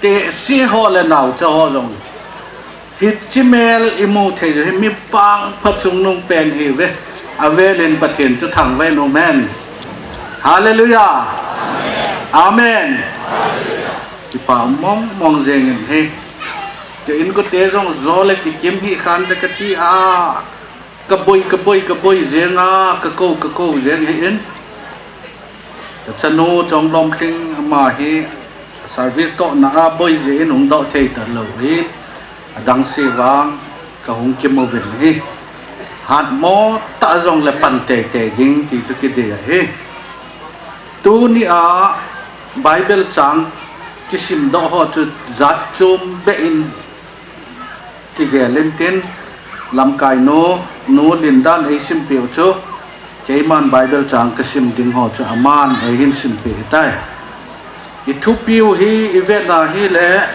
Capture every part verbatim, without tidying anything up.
Tehse ho le naocha ho jong hiche mel imu thei u hi mi vangpha chungnung pen ihiuve. Avelin Pathen chu thangvah in umhen. Hallelujah. Amen. Kipa mong mong jengin ahi. Kei inkote jong jo le kikim hih khante kati a, kaboi, kaboi, kaboi jenga, kakou, kakou jeng ahin. Kachanu Chonglomlhing ama hi service tohna a boi jeh in hung doh thei talou ahin, adangse vang kahung kimu uvin ahi. Hatmo tah jongle pan teitei ding ti chu kidei ahi. Tunia Bible chang kisimdoh ho chu jat chom beh in kigel intin, lamkainu, Nu Lindan eisimpeh u chu, keiman Bible chang kasim ding ho chu aman eihin simpeh tai. Ithupiu hi ivetna hile,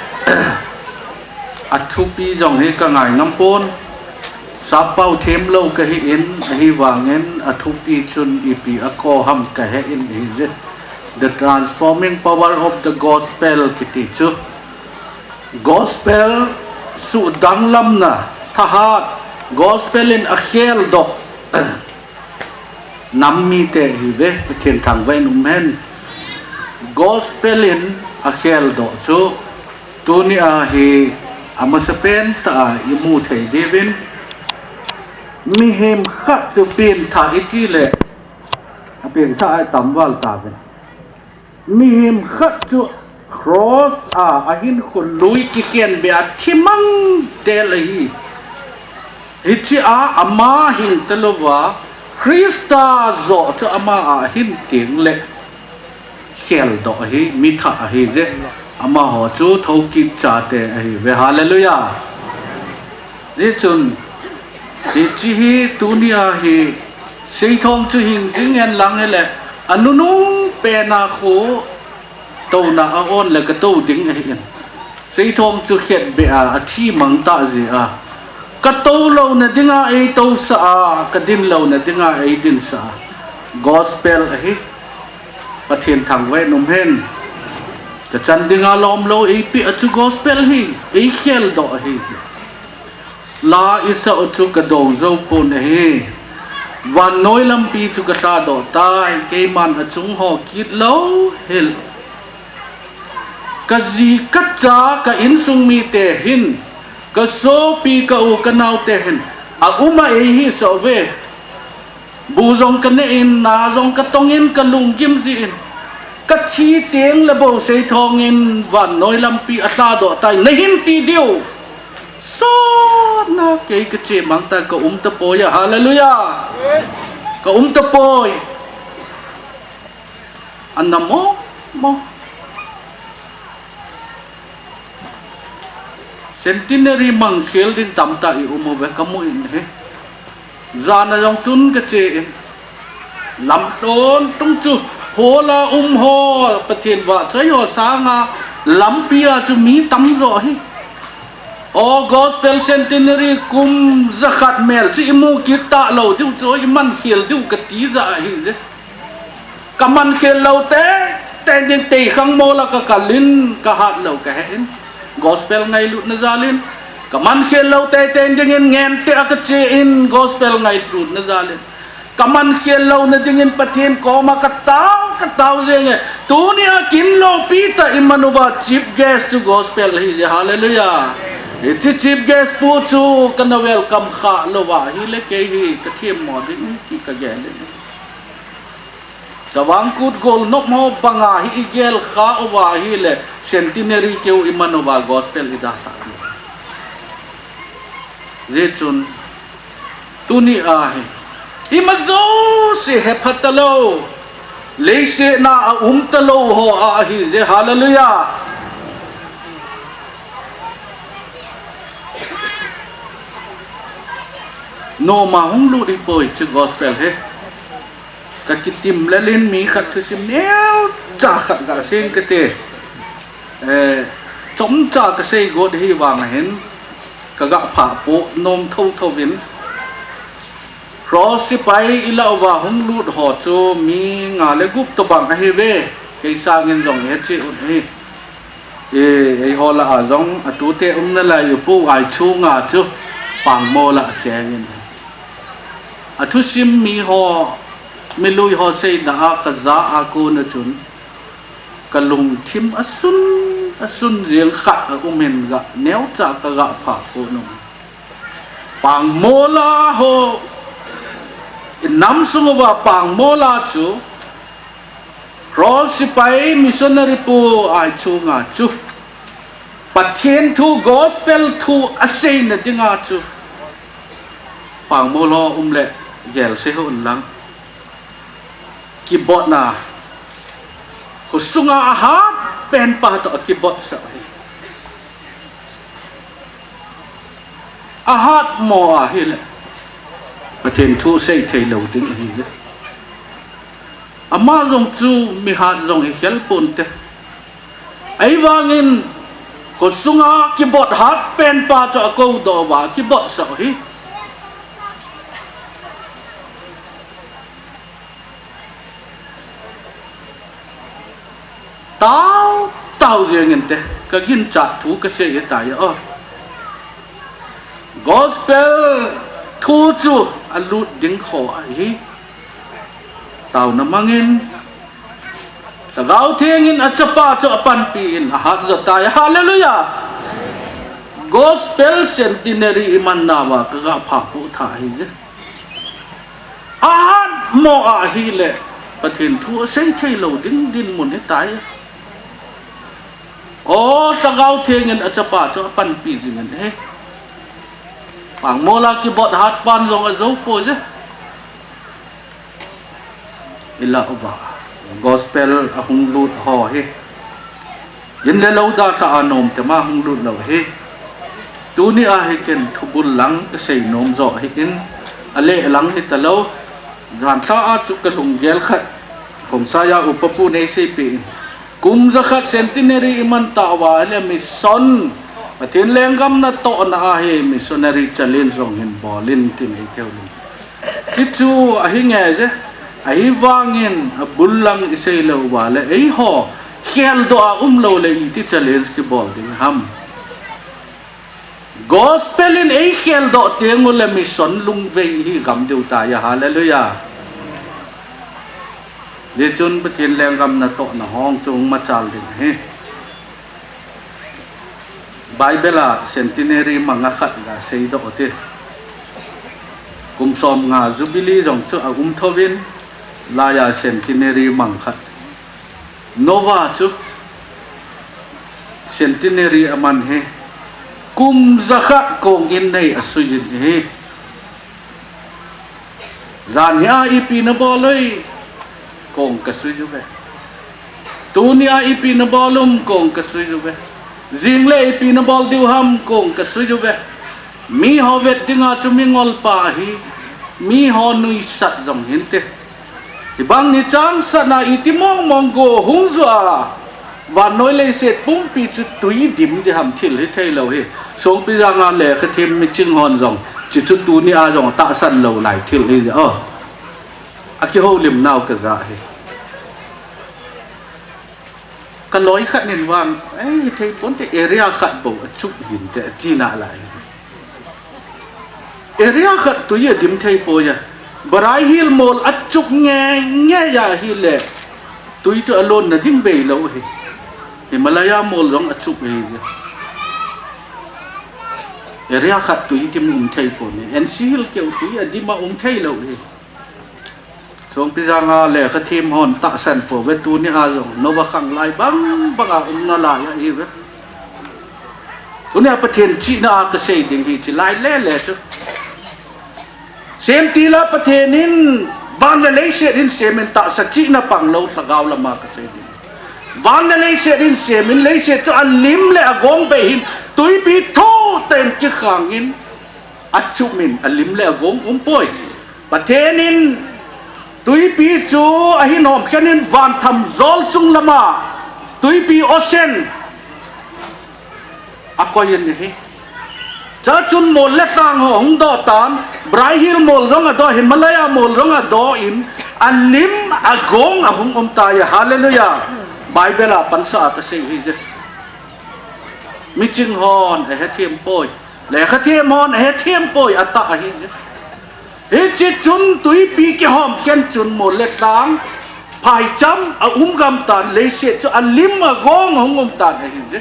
athupi jong hi kangai ngampon. Sappao themlou kahin, ahivangin athupi chun ipi akou ham kahe in ahije. The Transforming Power of the Gospel kiti chu. Gospel suhdanglamna, thahat, Gospel in akheldoh nam mite ihiuve, Pathen thangvah in umhen. Gospel in akheldoh chu tunia hi amasapen tah a imu thei diuvin, mihem khat chu pengthah itile, apengthah atamval tauvin. Mihem khat chu cross a ahinkho lui kikhenbeh a thimang tel ahi. Hichea ama hing talouva, Christa joh chu ama a ahin tengle kheldoh ahi, mithah ahije. Amaho chu thoukit chate ahiuve. Hallelujah. Hichun, hiche hi tunia hi Seithong chu hing jing hen lang hile, anunung pena khu touna a-on le katou ding ahin. Seithong chu khetbeh a athi mangtah jeh a, katou louna dinga eitousah a, kadin louna dinga eidinsah a, Gospel ahi. Pathen thangvah in umhen. Kachan dinga lomlou eipeh a chu Gospel hi, eikheldoh ahi. La isah u chu kadong joupon ahi. Vannoi lampi chu kalhadoh tai, keiman achung ho kit louhel. Kaji kacha ka insung mite hin, kasopi ka-u kanaote hin, aum a eihisah uve. Bu jong kaneh in, na jong katong in, kalunggim jeh in, kathi tengle bou Seithong in vannoi lampi alhadoh tai, nahin ti diu. Sotna kei kachemang tai, kaum tapoi a, hallelujah. Kaum tapoi. Ana mo, mo. Centenary mangkhel ding tamtah i-um uve, kamu in ahi. Jana jong chun kache in, lamlhon tung chu, hola um ho, Pathen vahchoi ho sanga, lampia chu mi tamjo ahi. O, Gospel Centenary kum jakhat mel chu imu kit talou diu chu, imankhel diu kati jah ahije. Kamankhel lou teitei ding teikhang mola kakal in, kahat lou kahe in, Gospel ngailutna jal in. Kamankhel lou teitei dingin ngente a kache in, Gospel ngailutna jal in. Kamankhel louna dingin Pathen koma katao, katao jenge. Tunia kin loupi tah iman uva chief guest chu Gospel ahije, hallelujah. Hiche chief guest pu chu kana welcome kha louva ahile kei hi kathemmo ding ti kagel in. Chavang Kut golnop ho banga hi igel kha uva ahile, Centenary keu iman uva Gospel idalhah diu. Hijeh chun, tunia hi, ima jouse hepha talou, leiset na a um talou ho ahije, hallelujah. Noma hung lut hipoi chu Gospel hi. Kakitim lel in mi khat thusim neocha khat gasei kate. Eh, chomcha kasei got hivang ahin, kagah phah poh nom thotho in. Cross sepai ilah uva hung lut ho chu mi nga le gup tobang ahiuve, kei sangin jong ihet cheh un ahi. E, eiho lah a jong atute umna lai u Pu Aichunga chu Pangmol a chengin. Athusim miho, milui ho seina a kaja a kona chun kalungthim asun, asun jeng khat aumin ga neocha kaga phah kona. Pangmol a ho, inam sung uva Pangmol a chu Cross Sipai missionary Pu Aichunga chu Pathen thu, gospel thu aseina dinga chu Pangmol ho um le gel sei hon lang. Kibotna, khosunga ahat pen pa toh akibot sah hi. Ahat mo ahile Pathen thu sei thei lou ding ahi le. Ama jong chu mihat jong hi khel ponte. Ahivangin khosunga kibot hat pen pa chu akou doh uva kibot sah hi. Tao, tao jeng inte, kaginchat thu kasei ahitai o. Gospel thu chu alut ding kho ahi. Taona mangin, Lhagao Theng in achapa chu apanpi in ahat jo tai. Hallelujah! Gospel centenary iman nauva kaga phah khuh tha ahije. Ahat mo ahile Pathen thu asei thei lou ding dinmun hitai. O, Lhagao Theng in achapa chu apanpi jing in ahi. Pangmol a kibot hat pan jong ajou poi je. Ilah uva gospel ahung lut ho hi in le lou dalha a nom tema hung lut lou hi. Tuni a hi ken thubul lang kasei nom jo ahin, aleh lang hita lou. Dalha a chu kalunggel khat Khongsai a upa pu nei seipeh in, kum jakhat centenary iman tauva le mission, Pathen lenggam natohna a hi missionary challenge jong hin bol in tin eikihoulim. Hichu ahi nge je, ahivangin abul lang isei lou uva le eiho kheldoh a um lou le iti challenge kibol ding ham. Gospel in eikheldoh teng ule mission lungvei hi gam diu tai a, hallelujah. Hichun Pathen lenggam natohna hung chu machal ding ahi. Bible a centenary manga khat gasei doh ute. Kum somnga jubilee jong chu aum thouvin, laiya centenary mang khat. Noah chu centenary aman hi, kum jakhat kong in nei asui in ahi. Janhia ipi nabol uvem, kong kasui uve. Tunia ipi nabol um, kong kasui uve. Jingle ipi nabol diu ham, kong kasui uve. Miho vet dinga chu mingol pa hi, miho nuisat jong hinte. Hibang ni changsatna iti mong mong go hung jua, vannoi leiset pumpi chu tui dim ding ham thil hithei lou hi. Songpi janga lekha them miching hon jong, hichu tunia jong tahsan lou lai thil hi je o. Akihoulim nau kaja hi. Kaloi khat nin vang, ei, hithei ponte, area khat bou achuh hinte, ati nalai. Area khat tui adim thei poi a. Bry Hill mol achuh nge nge a ahile, tui chu alonna ding beilou hi. Himalaya mol jong achuh hi. Area khat tui dim um thei poi, N C Hill keu tui adim a um thei lou hi. Songpi janga lekha them hon tahsan pouve, tunia jong Noah khanglai bang banga um nalai ahiuve. Tunia Pathen chihna a kasei ding hi hilai lele chu. Semtil a Pathen in van le leiset in semin tahsa chihna pang lou lhagao lama kasei ding. Van le leiset in semin leiset chu alim le agong bei hin tuipi thotah in kikhangin achuh min alim le agong um poi. Pathen in tuipi chu ahin hom khen in van tham jol chung lama tuipi ocean akoi in ahi. Chuchun mol le tang ho hung doh tan, Bry Hill mol jong adoh, Himalaya mol jong adoh in, alim agong ahung um tai, hallelujah. Bible a pansa a kasei hi je. Miching hon ahethem poi, lekhathem hon ahethem poi, atah ahi. Hiche chun tuipi kihom khen chun mol le lhang, phaicham aum gam tan, leiset chu alim agong ahung um tan ahi.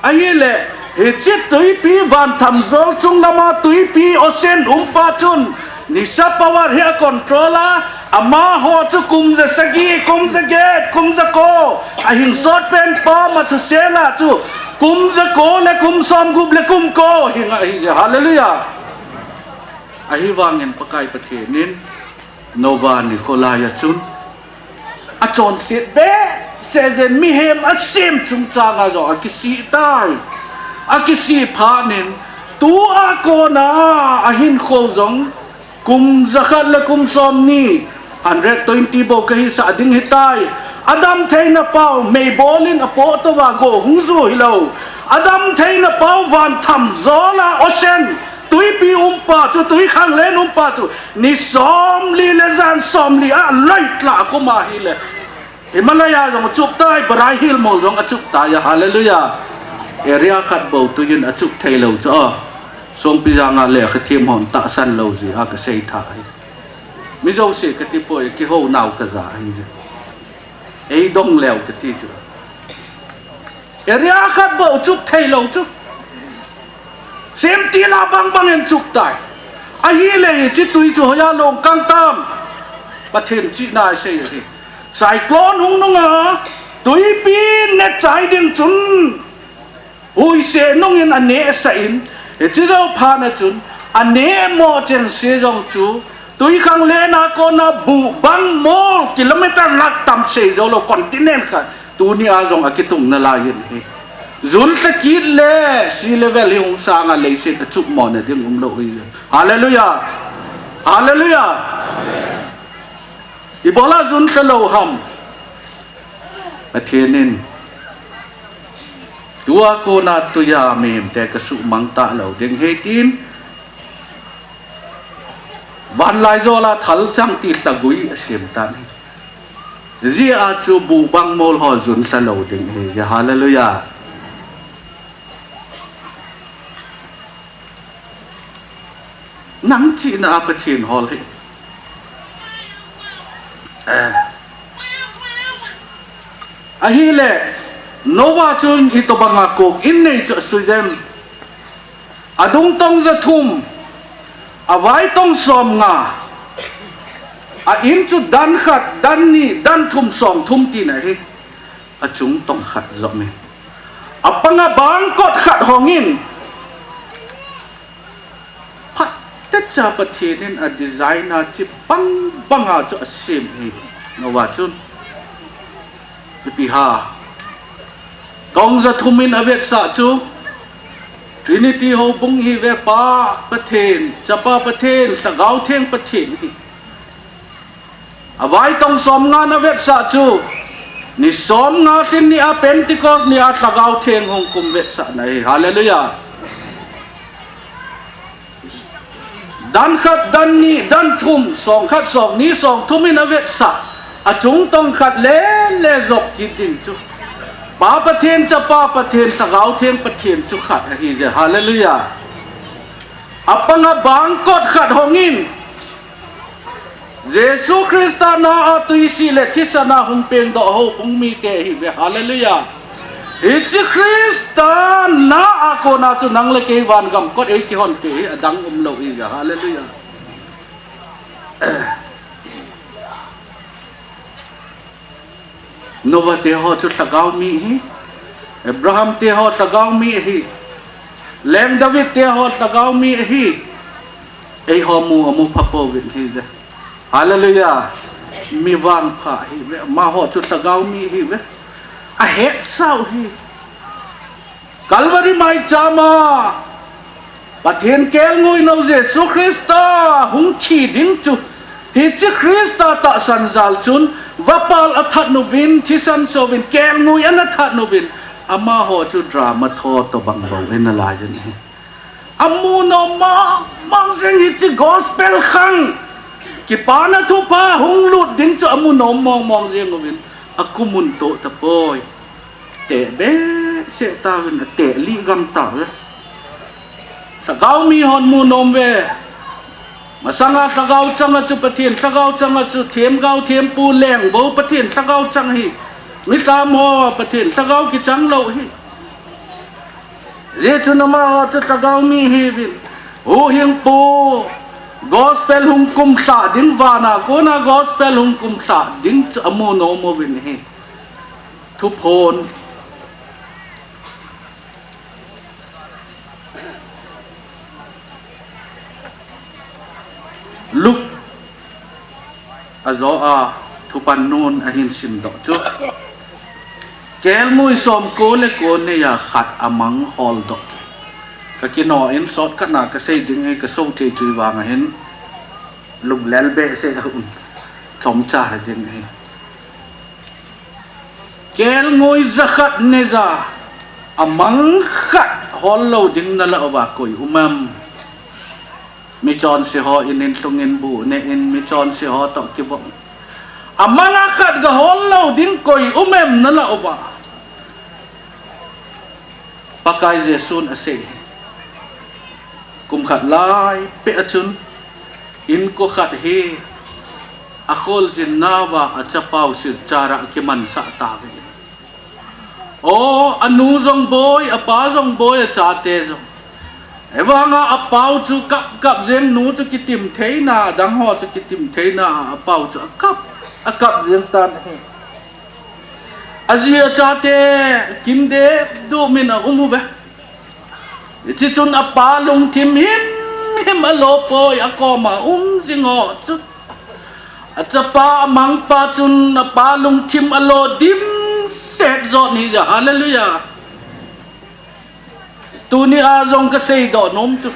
Ahile, hiche tuipi van thamjol chung lama tuipi ocean umpa chun, nisa power hi a control a, amaho chu kum ja sagi, kum ja get, kum ja ko, ahing sot pen pa ma thusel a chu, kum ja ko le kum som gup le kum ko, hing ahi je, hallelujah. Ahivangin Pakai Pathen in, Noah nikho laiya chun, achonset behseh jeng mihem asem chungchang a jong akisih tai. Akisih phat in, tua kona ahinkho jong kum jakhat le kum somni, hundred twenty bou kahisah ding hitai. Adam theina pau, meibol in apoh tou a go hung ju hilou. Adam theina pau van thamjol a ocean, tuipi umpa chu, tuikhanglen umpa chu, ni somli le jan somli a loi tla kum ahile, Himalaya jong achup tai, Barai Hill mol jong achup tai, hallelujah. Area khat bou tuin achup theilou chu, a, Songpijang a lekhathem hon tahsan lou jeh a kasei tha ahi. Mi jouse kati poi, kihou nau kaja ahi je. Eidong leu kati chu. Area khat bou chup theilou chu. Semtil a bangbang in chup tai. Ahile hiche tui chu hoiya long kang tam? Pathen chihna asei ahi. Cyclone hung nunga tuipi nechai ding chun, huise nungin anehsah in, hiche jou phat a chun, anehmoh chengse jong chu, tuikhanglen a kona buhbang mol kilometer lakh tam sei joulou continent khat, tunia jong akitung nalai in ahi. Junlha kit le sea level hi hung sanga leiset achup mona ding umlou ahi. Hallelujah. Hallelujah. Ibola junlha lou ham? Pathen in, tua kona tuiya mihemte kasuhmang talou ding ahi tin, vanlaijol a thalchang ti lhagui asem tan ahi. Hijeh a chu buhbang mol ho junlha lou ding ahi je, hallelujah. Nang chihna a Pathen hol hi. Eh. Ahile, Noah chun itobanga kok in nei chu asui em? Adung tong ja thum, avai tong somnga, a in chu dan khat, dan ni, dan thum, som thum tina ahi. Achung tong khat jom in, apanga bangkot khat hongin, phatecha Pathen in a design a chi bangbanga chu asem ahi. Noah chun, ipi ham, tong ja thum in avetsah chu Trinity houbung ahi ve, Pa Pathen, Chapa Pathen, Lhagao Theng Pathen ahi. Avai tong somnga in avetsah chu, ni somnga lhin nia Pentecost nia Lhagao Theng hung kum vetsahna ahi. Hallelujah. Dan khat, dan ni, dan thum, song khat, song ni, song thum in avetsah. Achung tong khat le le jop kit ding chu, Pa Pathen, Chapa Pathen, Lhagao Theng Pathen chu khat ahi je. Hallelujah. Apanga bangkot khat hongin, Jesu Christa na a tuisih le thisan a hung pengdoh houbung mite ahi ve. Hallelujah. Hiche Christa na a kona chu nang le kei van gam kot eikihonpeh hi adang umlou ahi ve. Hallelujah. Noah te ho chu Lhagao mi ahi. Abraham te ho Lhagao mi ahi. Leng David te ho Lhagao mi ahi. Eiho mu amu phapouvin ahi je. Hallelujah. Mi vangpha ahi ve. Amaho chu Lhagao mi ahi ve. Ahetsau ahi. Calvary maicham a Pathen kelngoi nou Jesu Christa hung thi ding chu, hiche Christa tahsan jal chun, vapal athat uvin, thisan souvin, kelngoi ana that uvin, amaho chu drama tho tobang bou ahi nalai jin ahi. Amu nom mong mong jeng, hiche gospel khang, kipana thupha hung lut ding chu amu nom mong mong jeng uvin, akumun toh tapoi. Tebe, Seh tauvin ateh lih gam tauve. Lhagao mi hon mu nom uve. Masanga lhagao changa chu Pathen lhagao changa chu themgao thempu leng bou Pathen lhagao chang ahi. Mi lham ho Pathen lhagao kichang lou ahi. Hijeh chun amaho chu lhagao mi ahiuvin. Huhhingpu gospel hung kumlhah ding vana kona gospel hung kumlhah ding chu amu nom uvin ahi. Thuphon. Luke ajo a thupan nun ahin simdoh chu. Kelngoi somko le ko neiya khat amang holdoh. Ka kino in shortcut na kasei ding hi kaso thei chu vang ahin. Lunglel behseh a um. Chomcha ding hi. Kelngoi jakhat neija, amang khat hol lou ding nalah uva koi um em? Michonse ho in in lhungin bu ne in michonse ho toh kivop. Amang a khat ga hol lou ding koi um em nalah uva? Pakai Jesun asei. Kum khat lai peh a chun, inko khat hi akholjin nauva achapau silchar a akimansah tauve. O, anu jong boi, apa jong boi, achate jong. Ahivanga apau chu kap kap jeng, nu chu kitim theina, adang ho chu kitim theina, apau chu akap, akap jeng tan ahi. Aji achate kin deh dumin aum uve. Hiche chun apa lungthim himhim alo poi, akoma um jing ho chu. Achapa amangpa chun apa lungthim alo dimset jong ahije. Hallelujah. Tunia jong kaseidoh nom chu,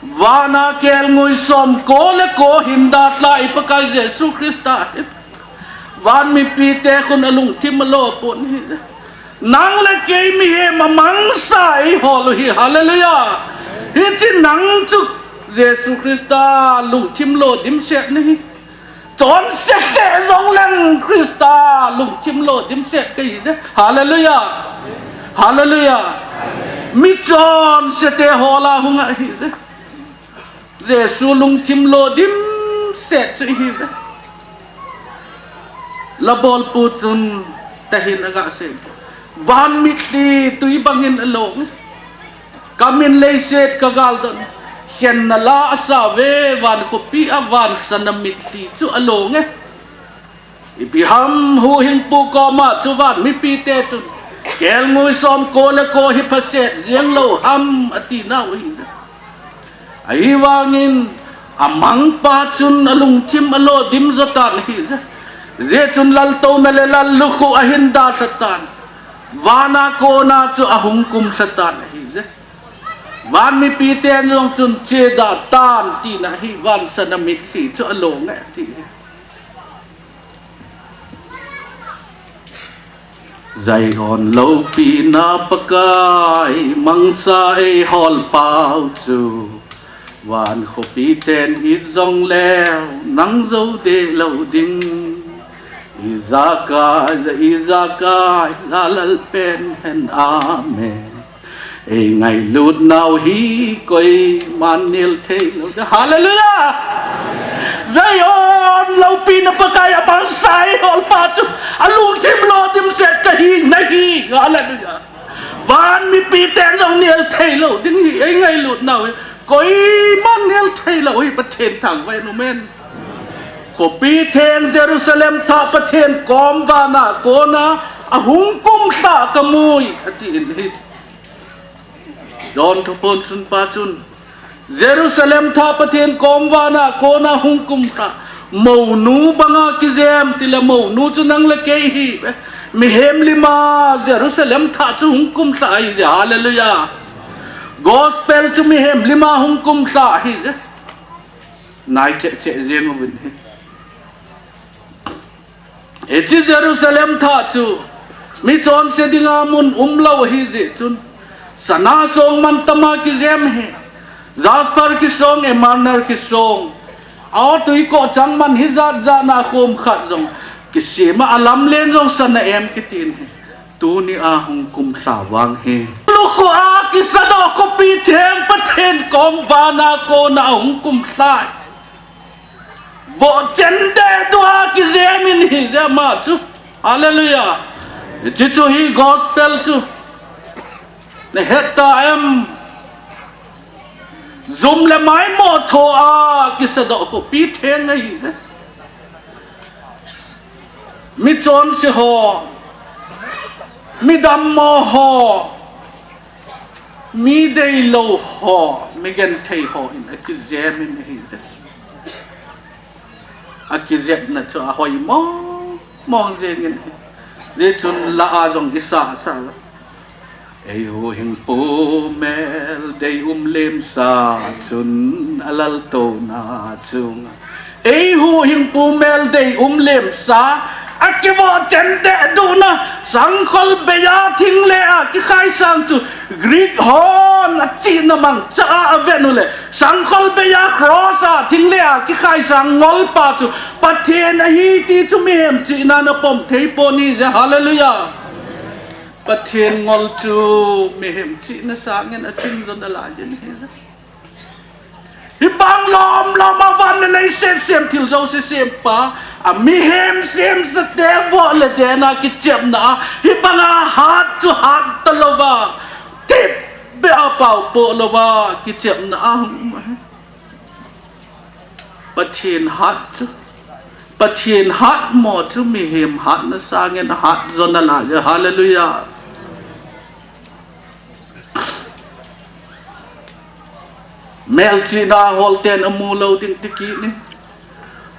vana kelngoi somko le ko hin dalhah i Pakai Jesu Christa hi van mipite khun alungthim alo pon ahi. Nang le kei mihem amangsa eihol u ahi. Hallelujah. Hiche nang chu Jesu Christa lungthim lo dimset nahi. Chonse seh jongleng Christa lungthim lo dimset kahije. Hallelujah. Hallelujah. Michonsete hola hung ahije. Jesu lungthim lo dimset chu ihiuve. Labolpu chun tahin agasei, van mitlhi twi bangin along, kamin leiset kagaldon, khenna la asauve, van khopi a van sana mitlhi chu alonge. Ipi ham huhhingpu koma chu van mipite chun kelngoi somko le ko hi phaset jeng lou ham atinau ahije. Ahivangin amangpa chun alungthim alo dimjo tan ahije. Hijeh chun laltouna le lallukhuh ahin dalha tan, vana kona chu ahung kumlha tan ahije. Van mipiten jong chun cheda tan tina ahi, van sana mitlhi chu alonge ati. Zion loupina Pakai mangsa eiholpau chu, van khopiten it jongleu nang jou deh lou ding. Ijakai, ijakai, Lalal pen hen, amen. Eingailutnau hi koiman nel theilou. Hallelujah! Zion loupina Pakai amangsa eiholpa chu alungthim lo dimset kahi nahi. Hallelujah! Van mipiten jong nel theilou ding hi eingailutnau hi koiman nel theilou hi Pathen thangvah in umen. Khopi theng Jerusalem thah Pathen kom vana kona ahung kumlhah kamui atin ahi. John thuphon sunpa chun, Jerusalem thah Pathen kom vana kona hung kumlhah, mounu banga kijem tile mounu chu nang le kei ihiuve. Mihem lima Jerusalem thah chu hung kumlhah ahije. Hallelujah. Gospel chu mihem lima hung kumlhah ahije. Nai cheh cheh jeng uvin ahi. Hiche Jerusalem thah chu michonse dinga mun umlou ahijeh chun, sana song mantama kijem ahi. Jasper kisong, emerald kisong, a twi koh chang man hijat jat na khom khat jong kisem a, alamlen jong sana em kitin ahi. Tuni a hung kumlha vang hi. Lukhu a kisadoh khopi theng Pathen kom vana kona hung kumlha. Vohchen deh dua kijem in hi jeh ma chu. Hallelujah. Hiche chu hi gospel chu. Na het ta em? Jum le maimo tho a kisadoh khopi theng ahi jeh. Mi chonse ho, mi dammo ho, mi deilou ho, mi genthei ho in akijem in ahi jeh. Akijepna chu ahoi mong mong jeng in ahi. Hijeh chun la a jong isa sa. Ei huhhingpu mel dei um lemsa chun alaltouna chunga. Ei huhhingpu mel dei um lemsa, akivohchen deh duhna, sangkhol bei a thingleh a kikhai sang chu Greek hon achihna mangcha a avet u le, sangkhol bei a cross a thingleh a kikhai sang ngolpa chu Pathen ahi ti chu mihem chihnan apom thei pon ahi jeh, hallelujah. Pathen ngol chu mihem chihna sangin aching jo nalai jin ahi. Hibang lom lom a van le leiset sem thil jouse sempa, a mihem semsa te voh le dena kichepna a, hibanga hat chu hat talouva, tip beh a pao poh louva kichepna a hung um ahi. Pathen hat chu, Pathen hatmo chu mihem hatna sangin ahat jo nalai jeh, hallelujah. Melchihna a holten amu lou ding ti kit in.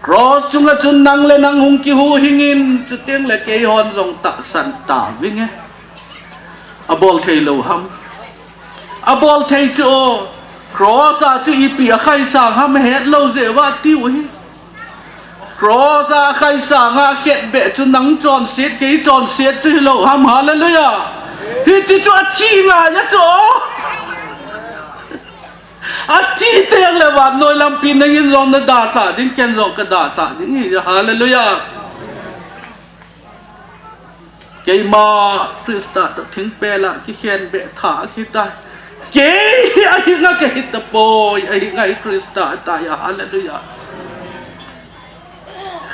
Cross chunga chun nang le nang hung kihuhhing in, chuteng le keihon jong tahsan tavinge. Abol thei lou ham? Abol thei chu o. Cross a chu ipi akhai sang ham hetlou jeh uva tiu ahi. Cross a khai sanga khetbeh chu nang chonset, kei chonset chu hilou ham, hallelujah. Hiche chu athi ngai a chu. Athi teng le vannoi lampi nangin jong nadalhah ding, ken jong kadalhah ding ahi, hallelujah. Keima Christa toh thingpel a kikhenbeh tha akitai. Kei hi ahing a kahi tapoi, ahing a hi Christa atai a, hallelujah.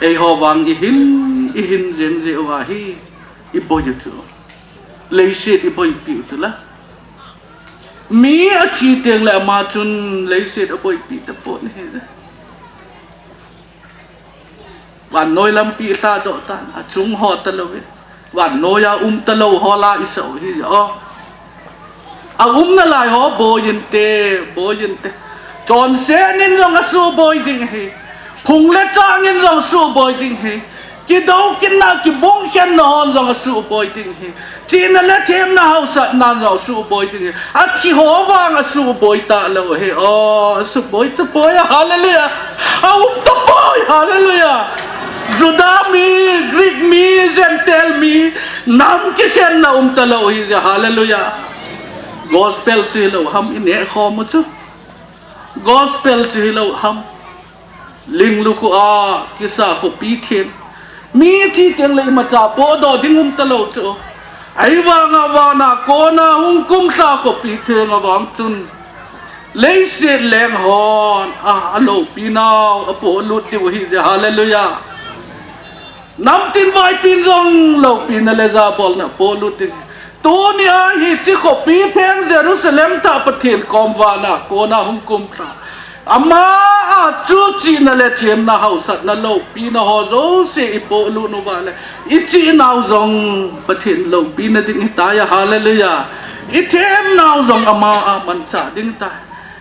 Eiho vang ihin, ihin jeng jeh uva hi, iboi u chu. Leiset iboipi u chu la. Mi athi teng le ama chun leiset aboipi tapon ahi. Vannoi lampi lhadoh tan, achung ho talou e. Vannoi a um talou ho la isah u hi o. Aum nalai ho boi inte, boi inte. Chonset in jong asuhboi ding ahi. Phung le chang in jong asuhboi ding ahi. Kidou kitna, kibung khenna hon jong asuhboi ding ahi. Chihna le themna hausatnan jong asuhboi ding ahi. Athi ho vang asuhboi talou ahi. O, asuhboi tapoi, hallelujah. Aum tapoi, hallelujah. Juda mi, Greek mi, Gentile mi, nam kikhenna um talou ahi jeh, hallelujah. Gospel chu hilou ham, ineh khom u chu. Gospel chu hilou ham. Ling lukhu a kisa khopi theng. Mi thi teng le imacha pohdoh ding um talou chu. Ahivanga vana kona hung kumlha khopi theng avang chun, leiset leng hon a, aloupinau apohlut diu ahi jeh, hallelujah. Namtin vaipin jong loupina le jabolna polut ding. Tunia hiche khopi theng Jerusalem tah Pathen kom vana kona hung kumlha. Ama a chu chihna le themna hausatna loupina ho jouse ipolut uva le, ichihnau jong Pathen loupina ding ahitai, hallelujah. Ithemnau jong ama a manchah ding ahitai.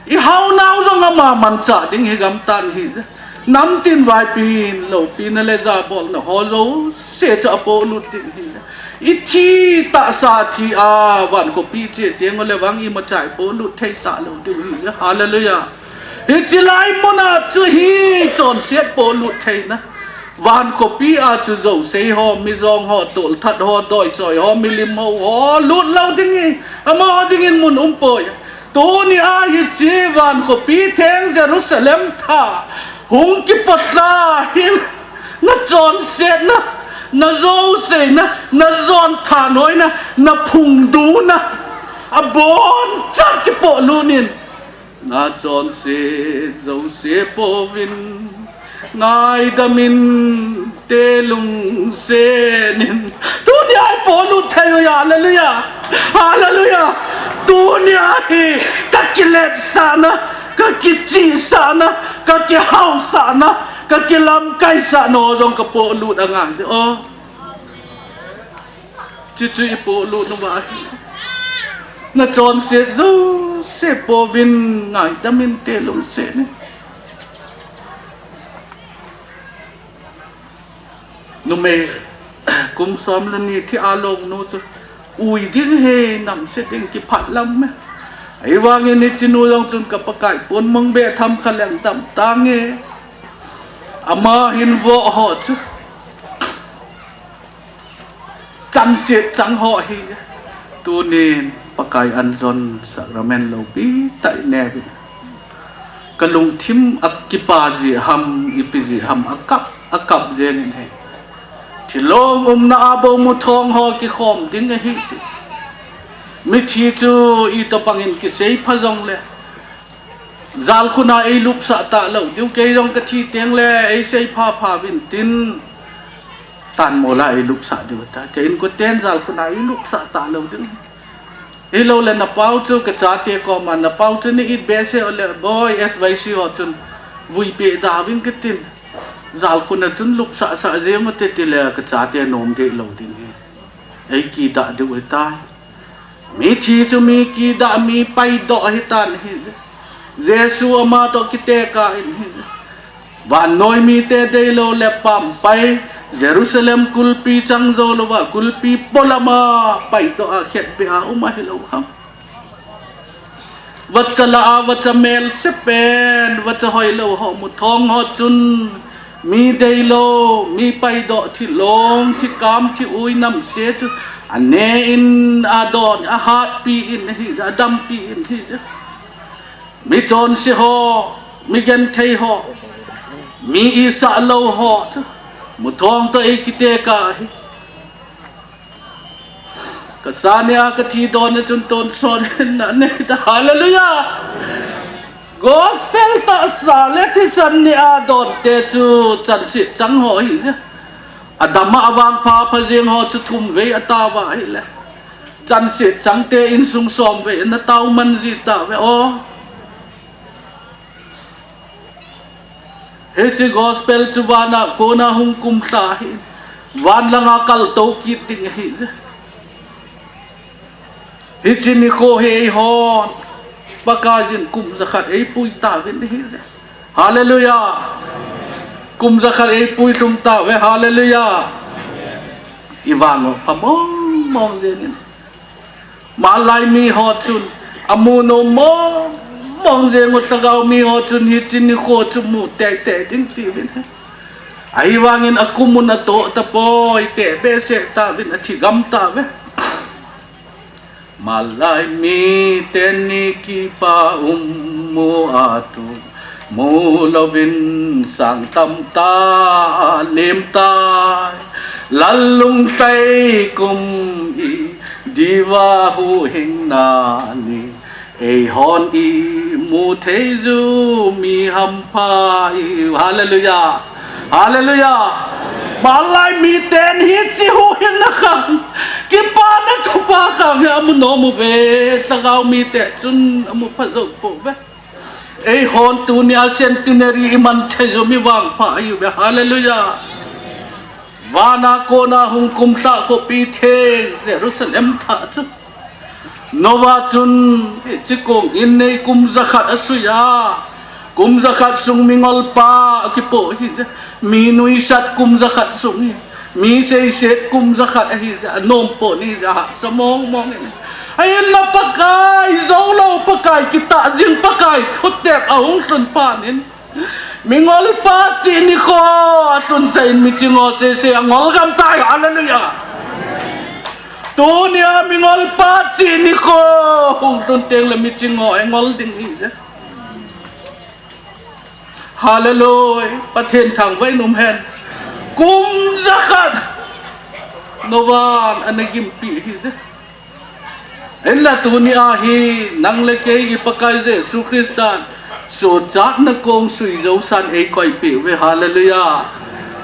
Ihaonau jong ama manchah ding hi gamtan ahi. Namtin vaipin loupina le jabolna ho jouse chu apolut ding ahi. Ithi tahsa thi a, van khopi che teng ule vang imacha ipolut thei talou diu ahi. Hallelujah. Hiche lai muna chu hi chonset polut theina. Van khopi a chu jouse ho, mijong ho, tolthat ho, doichoi ho, milim ho, ho lut lou ding ahi. Amaho dingin mun umpoi. Tunia hiche van khopi theng Jerusalem tah hung kipotdoh hin, nachonsetna, Na jouse na, na jon thanhoina, na phungduna, abonchan kipolut in. Na chonset jouse pouvin, ngaidam inte lungset in. Tunia ipolut thei uve, hallelujah. Hallelujah. Tunia hi kakiletsahna, kakichihsahna, kakihaosahna, kakilamkaisahna jong kapolut angai je o. Chuchu ipolut nauva ahi. Na chonset jouse pouvin, ngaidam inte lungset in. Numei kum som le ni thi a longnu chu ui ding ahi, namse ding, kiphat lam e. Ahivangin hichenu jong chun ka Pakai pon mong be tham kha leng dam tange. Ama hin voh ho chu chonset chang ho ahi. Tunin Pakai an jon sacrament loupi tah inei uvin, kalungthim a kipa jeh ham, ipi jeh ham, akap, akap jeng in ahi. Thilong umna a bou muthong ho kikhom ding ahi ti. Mithi chu itobang in kisei pha jongle, jalkhun a eilupsah talou diu, kei jong kathi tengle eiseipha pha uvin tin, tanmol a eilupsah diu ta. Ka inkoten jalkhun a eilupsah talou diu. Ahiloule napao chu, kachate koma napao chu ni it behseh ule, boi, S Y C ho chun vuipeh da uvin katin, jalkhun a chun lupsah sah jeng ute tile kachate nom deh lou ding ahi. Eikidah diu ahitai. Mithi chu mi kidah, mi paidoh ahitan ahi. Jesu ama toh kitekah in ahi. Vannoi mite deilou le pampai, Jerusalem kulpi chang jou louva, kulpi polam a paidoh a, khetbeh a um ahilou ham. Vacha lah a, vacha melse pen, vacha hoilou ho muthong ho chun, mi deilou, mi paidoh, thilong, thikam, thi-ui, namse chu ane in, adon, ahatpi in ahi, adampi in ahi. Mi chonse ho, mi genthei ho, mi isah lou ho chu muthong toh eikitekah ahi. Kasane a kathi donna chun tonsot hinna neita. Hallelujah. Gospel tahsa le thisan ni a donte chu chonset chang ho ahije. Adam a avangpha pha jeng ho chu thumvei ataova ahile, chonset changte insung somvei ana tao man ji tauve o. Hiche gospel chu vana kona hung kumlha ahi, van langa kaltou kit ding ahije. Hiche nikho hi eihon Pakaiyin kum jakhat eipui tauvin ahije. Hallelujah. Kum jakhat eipui lhum tauve. Hallelujah. Ivang u pha mong mong jengin. Malai miho chun amu nom mong mong jeng u, lhagao miho chun hiche nikho chu mu teitei ding tiuvin ahi. Ahivangin akum un atoh tapoi, teh behseh tauvin, athigam tauve. Malai miten ni kipa um mu a tu mu louvin sang tamtah a lim tai. Lal Lungtei kum i diuva huhhingna ni, eihon imu thei jiu mi hampha ihiu. Hallelujah. Hallelujah. Malai miten hiche huhhingna khang, kipana thupha khang hi amu nom uve. Lhagao mite chun amu pha jou pouve. Eihon tunia centenary iman thei jiu mi vangpha ihiuve. Hallelujah. Vana kona hung kumlha khopi theng Jerusalem thah chu, Noah chun hiche kong in nei kum jakhat asui a, kum jakhat sung mingolpa akipoh ahije. Mi nuisat kum jakhat sung hi, mi seiset kum jakhat ahije, anom pon ahije, ahahsa mong mong in. Ahinla Pakai, joulou Pakai, kitah jing Pakai thutep ahung lhun phat in, mingolpa chih nikho alhunsah in miching ho sese angol gam tai. Hallelujah. Tunia mingolpa chih nikho hung lhun tengle miching ho angol ding ahije. Hallelujah. Pathen thangvah in um hen. Kum jakhat Novan ana gimpi hi je. Hinla tuni a hi nang le kei i Pakai Jesu Christan suhchatna kong sui jousan eikoipeh uve, hallelujah.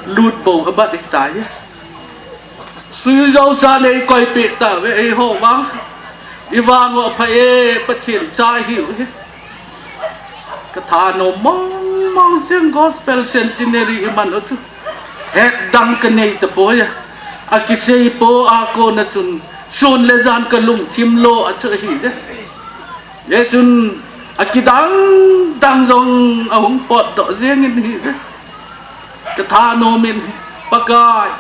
Lut bou abat itai. Sui jousan eikoipeh tauve eiho vang. I vang u apha e, Pathen cha ihiu hi. Ka thanom mong mong jeng, Gospel Centenary iman u chu. Hetdang kanei tapoi a. Akisei po a kona chun sun le jan kalungthim lo a chu ahi je. Hijeh chun akidang dang jong ahung potdoh jengin ahi je. Ka thanom in, Pakai,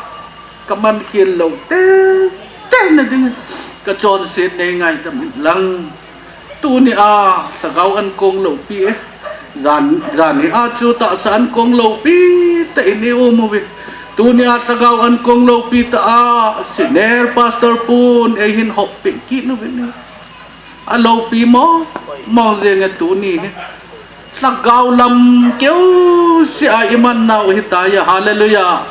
kaman khel lou tei tei na ding, kachonset nei ngaidam in lang. Tuni a lhagao ankong loupi e. Jan, jan hi a chu tahsa ankong loupi tah in i um uvin. Tuni a lhagao ankong loupi tah a Senior Pastor pun eihin hoppeh kit uvin e. Aloupi mong mong jeng e tuni hi. Lhagao lam keuseh a iman nau ahitai a, hallelujah.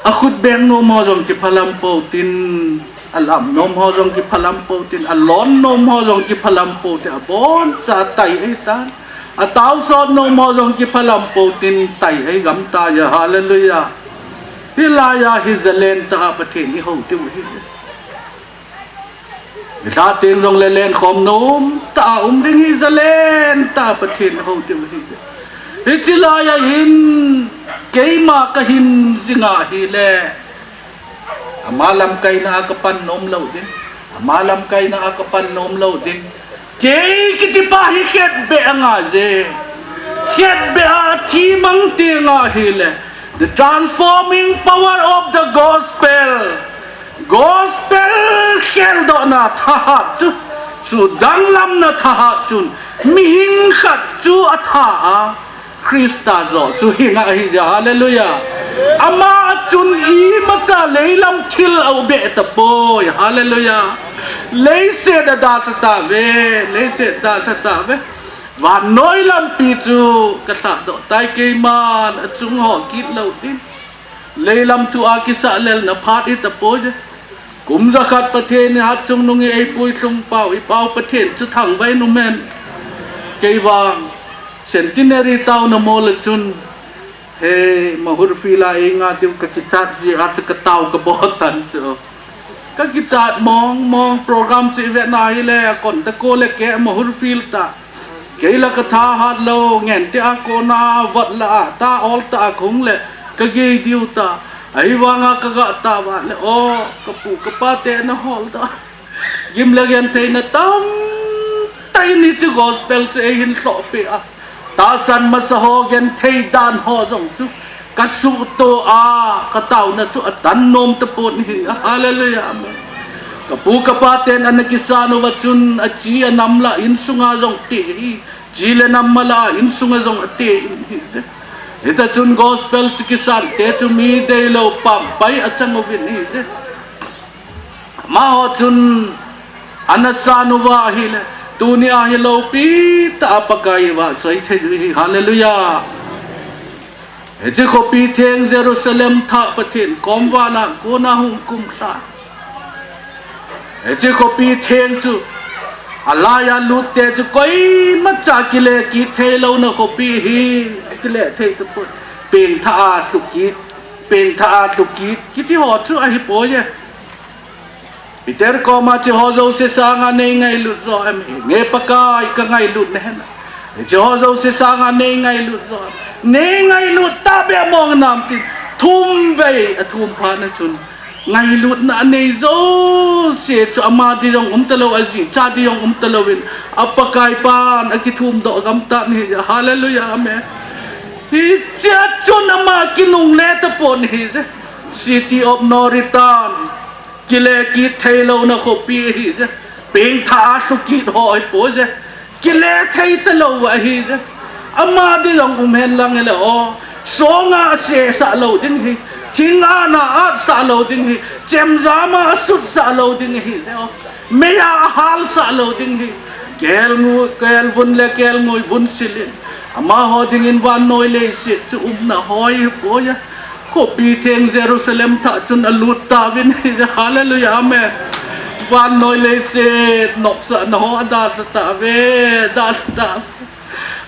Akhut beng nom ho jong kiphalam pou tin, alam nom ho jong kiphalam pou tin, alon nom ho jong kiphalam pou tin, aboncha tai ahitan. Ataosot nom ho jong kiphalam pou tin, tai ahi gamtai a, hallelujah. Hilai a hi jalen tah a Pathen ihou diu ahi. Nilhah teng jongle lenkhom nom tah a um ding hi, jalen tah a Pathen hou diu ahi. Hiche lai a hin keima kahin jing ahile, ama lamkaina a kapan nom lou ding, ama lamkaina a kapan nom lou ding. Kei kitipa hi khetbeh angai je. Khetbeh a thi mang teng ahile, the transforming power of the gospel. Gospel kheldohna thahat chu, chu danglamna thahat chun, mihing khat chu atha a, Christa joh chu hing ahi jeh, hallelujah. Ama chun imacha leilam thil aubeh tapoi, hallelujah. Leiset adalha tauve, leiset adalha tauve. Vannoi lampi chu kalhahdoh tai, keiman achung ho kit lou ding. Leilam thu a kisahlelna phat hitapoi. Kum jakhat Pathen in hatchungnung in eipui lhung pau, i Pau Pathen chu thangvah in umhen. Kei vang Centenary taona mol a chun, he, Mahur field a einga diu kakichat jeh a chu katao kabol tan chu. Kakichat mong mong, program chu ivet na hile, akon tah ko le ke Mahur field tah. Kei la kathahat lou, Ngente a kona vot la a, ta ol tah a kahung le kagei diu tah. Ahivanga kaga tao vale, o, kapu kapa te ana holdoh. Gim le gentheina tamtah in hiche gospel chu eihin lhohpeh a, tahsan masa ho genthei dan ho jong chu kasuhto a, kataona chu atan nom tapon ahi. Hallelujah, amen. Kapu kapa ten ana kisan uva chun achi anam la insunga jong te ahi. Chi le nam mala insunga jong ate in ahi je. Hita chun gospel chu kisan te chu mi deilou pampai achang uvin ahi je. Amaho chun ana san uva ahile, tuni a hi loupi tah a Pakai ivahchoi thei u ahi. Hallelujah. Hiche khopi theng Jerusalem thah Pathen kom vana kona hung kumlha. Hiche khopi theng chu alai a lut te chu koimacha kile kit theilouna khopi ahi, kile thei tapoi. Pengthah a lhu kit, pengthah a lhu kit kiti ho chu ahipoi e. Peter koma, hiche ho jouse sanga nei ngailut jo em? Nge Pakai, kangailutna ahi. Hiche ho jouse sanga nei ngailut jo em? Nei ngailut tahbeh mong nam tin, thum vei athum phat na chun, ngailutna anei jouse chu ama ding jong um talou, ajih cha ding jong um talouvin, a Pakai pan akithum doh gam tan ahi. Hallelujah, amen. Hichea chun ama kinungle tapon ahi je. City of no return. Kile kit theilouna khopi ahi je. Pengthah a lhu kit ho ahipoi je. Kile thei talou ahi je. Ama ding jong um hen lang hile o, songa asesah lou ding ahi. Thinga ana atsah lou ding ahi. Chemjama asutsah lou ding ahi je o. Meiya ahalsah lou ding ahi. Kelngoi, kelvun le kelngoi vun sil in, amaho dingin vannoi leiset chu umna hoi poi a. Khopi theng Jerusalem thah chun alut tauvin. Hallelujah, amen. Vannoi leiset nopsahna ho adalha tauve, dalha tauve.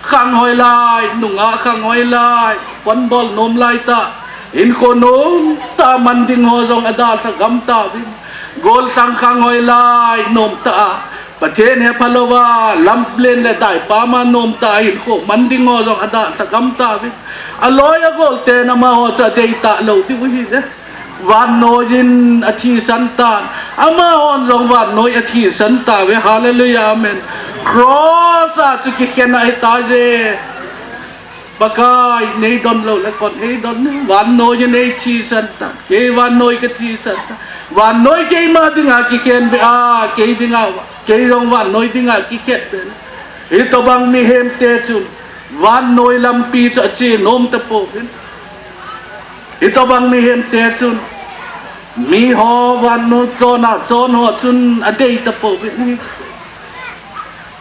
Khang hoilai, nungah khang hoilai, phone bol nom laitah, hinkho nomtah man ding ho jong adalha gam tauvin. Gollhang khang hoilai, nomtah a, Pathen hepha louva, lamlen le daipam a nomtah a hinkho man ding ho jong adalha gam tauvin. Aloi agol ten amaho chu adei talou diu ahi. Vannoiyin athisan tan, amahon jong vannoi athisan tauve. Hallelujah, amen. Cross a chu kikhen ahitai. Pakai, neidon lou le kon eidon, vannoiyin eithisan tan, kei vannoi kathisan tan. Vannoi keima dinga kikhen beh a, kei dinga, kei jong vannoi dinga kikhen beh. Hitobang mihemte chun vannoi lampi chu ache nom tapouvin. Hitobang mihemte chun miho vannoi chon a chon ho chun adei tapouvin.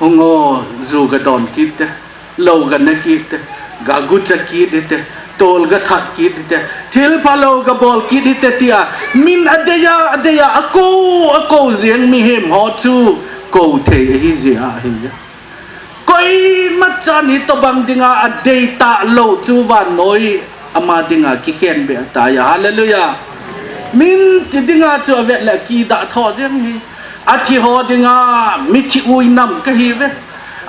Hung o, ju gadon kit te, lou gane kit te, gagucha kit hite, tol gathat kit hite, thilphalou gabol kit hite tia min adeiya, adeiya, akou, akou jeng mihem ho chu kou thei ahijeh ahi. Koimachan hitobang dinga adei talou chu vannoi ama dinga kikhen beh ahitai. Hallelujah. Minti dinga chu avet le akidah tho jeng hi. Athi ho dinga mithi uinam kahiuve.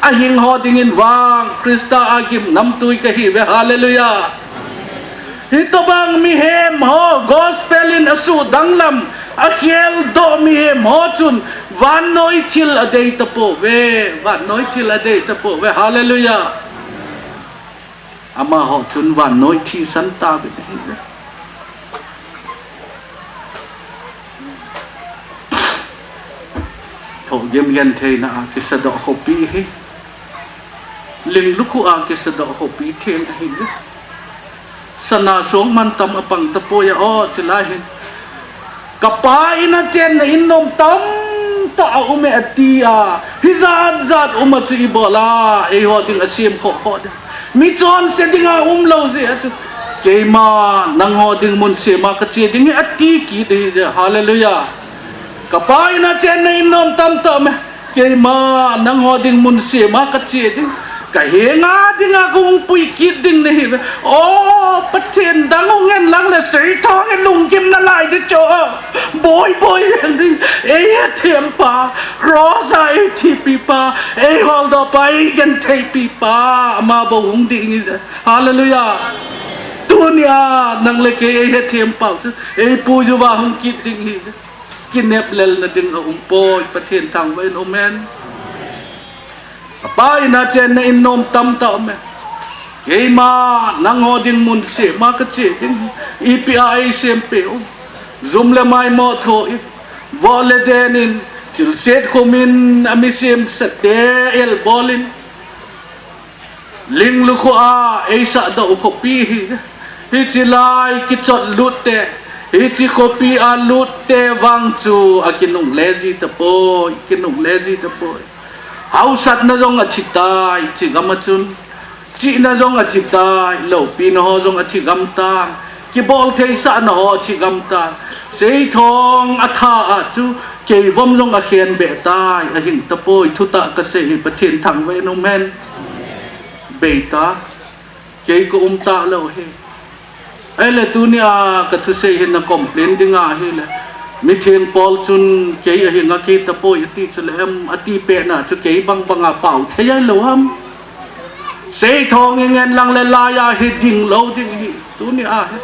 Ahing ho dingin vang Christa a gimnamtui kahiuve. Hallelujah. Hitobang mihem ho, gospel in asuhdanglam, akheldoh mihem ho chun vannoi thil adei tapouve, vannoi thil adei tapouve. Hallelujah. Amaho chun vannoi thisan tauvin ahi. Thohgim gentheina a kisadoh khopi hi, linglukhuh a kisadoh khopi theng ahi. Sana song mantam apang tapoi a, o, chulai hin. Kapa in a chenna in nom tamtah aume ati a, hijat jat um a chu ibola eiho ding asem khoh khoh ding. Mi chonse dinga umlou jeh a chu, keima nangho ding mun sema kache ding hi ati kit ahije. Hallelujah. Kapa in a chenna in nom tamtah aume. Keima nangho ding mun sema kache ding. Kahenga dinga kahung pui kit ding nahiuve. O, Pathen dang hung hen lang le seithong hi lunggim nalai ding chu. Boi boi jeng ding. Eihethem pa, cross a eithipi pa, eiholdoh pa, eigentheipi pa, ama bou hung ding ahi. Hallelujah. Tunia nang le kei eihethem pau chu, eipui uva hung kit ding ahi. Kineplelna ding aumpoi, Pathen thangvah in umhen. Kapa in a chenna in nom tamtah aume. Keima nangho ding mun sema kache ding. Ipi a eisempeh u. Jum le maimo thoh in, voh le den in, thilset khum in, ami semsate elbol in. Linglukhuh a eisahdoh u khopi hi. Hiche lai kichot lut te, hiche khopi a lut te vang chu akinungle ji tapoi, kinungle ji tapoi. Haosatna jong athi tai, hiche gam a chun. Chihna jong athi tai, loupina ho jong athi gam tan. Kibol theisahna ho athi gam tan. Seithong atha a chu keivom jong akhenbeh tai, ahing tapoi, thutah kasei hi, Pathen thangvah in umhen. Beita, kei kaum talou hi. Ahile tunia kathusei hi na complain ding ahile, mithengpol chun kei ahing akitapoi ati chule em, ati pehna chu kei bangbanga pao thei ahilou ham. Seithong ingen lang le laiya hi dinglou ding hi, tunia hi.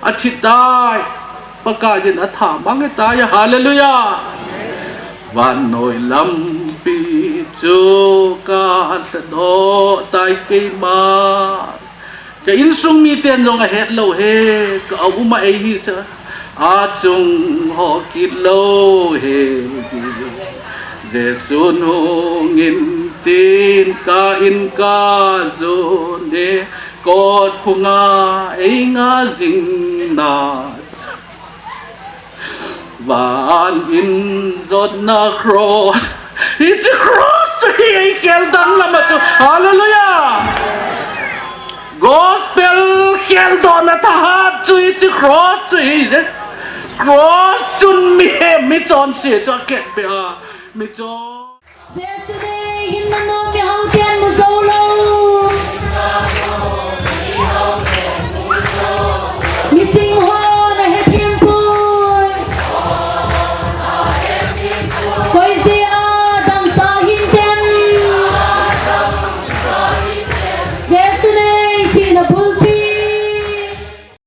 Athi tai, Pakaiyin atha mang ahitai, hallelujah. Vannoi lampi chu kalhadoh tai keima. Ka insung miten jong ahetlou hi, ka aum a eihi sa, achung ho kitlou hi. Jesun hungin tin ka in kajon e, kot phunga einga jing na. Van in jotna cross. Hiche cross chu hi eikhel danglam a chu. Hallelujah. Gospel Keldohna thahat chu hiche cross chu hi. Cross chun mihem michonse chu aketbe a, michon. Jesu nei hinna nom mihao ten mu jou lou. Miching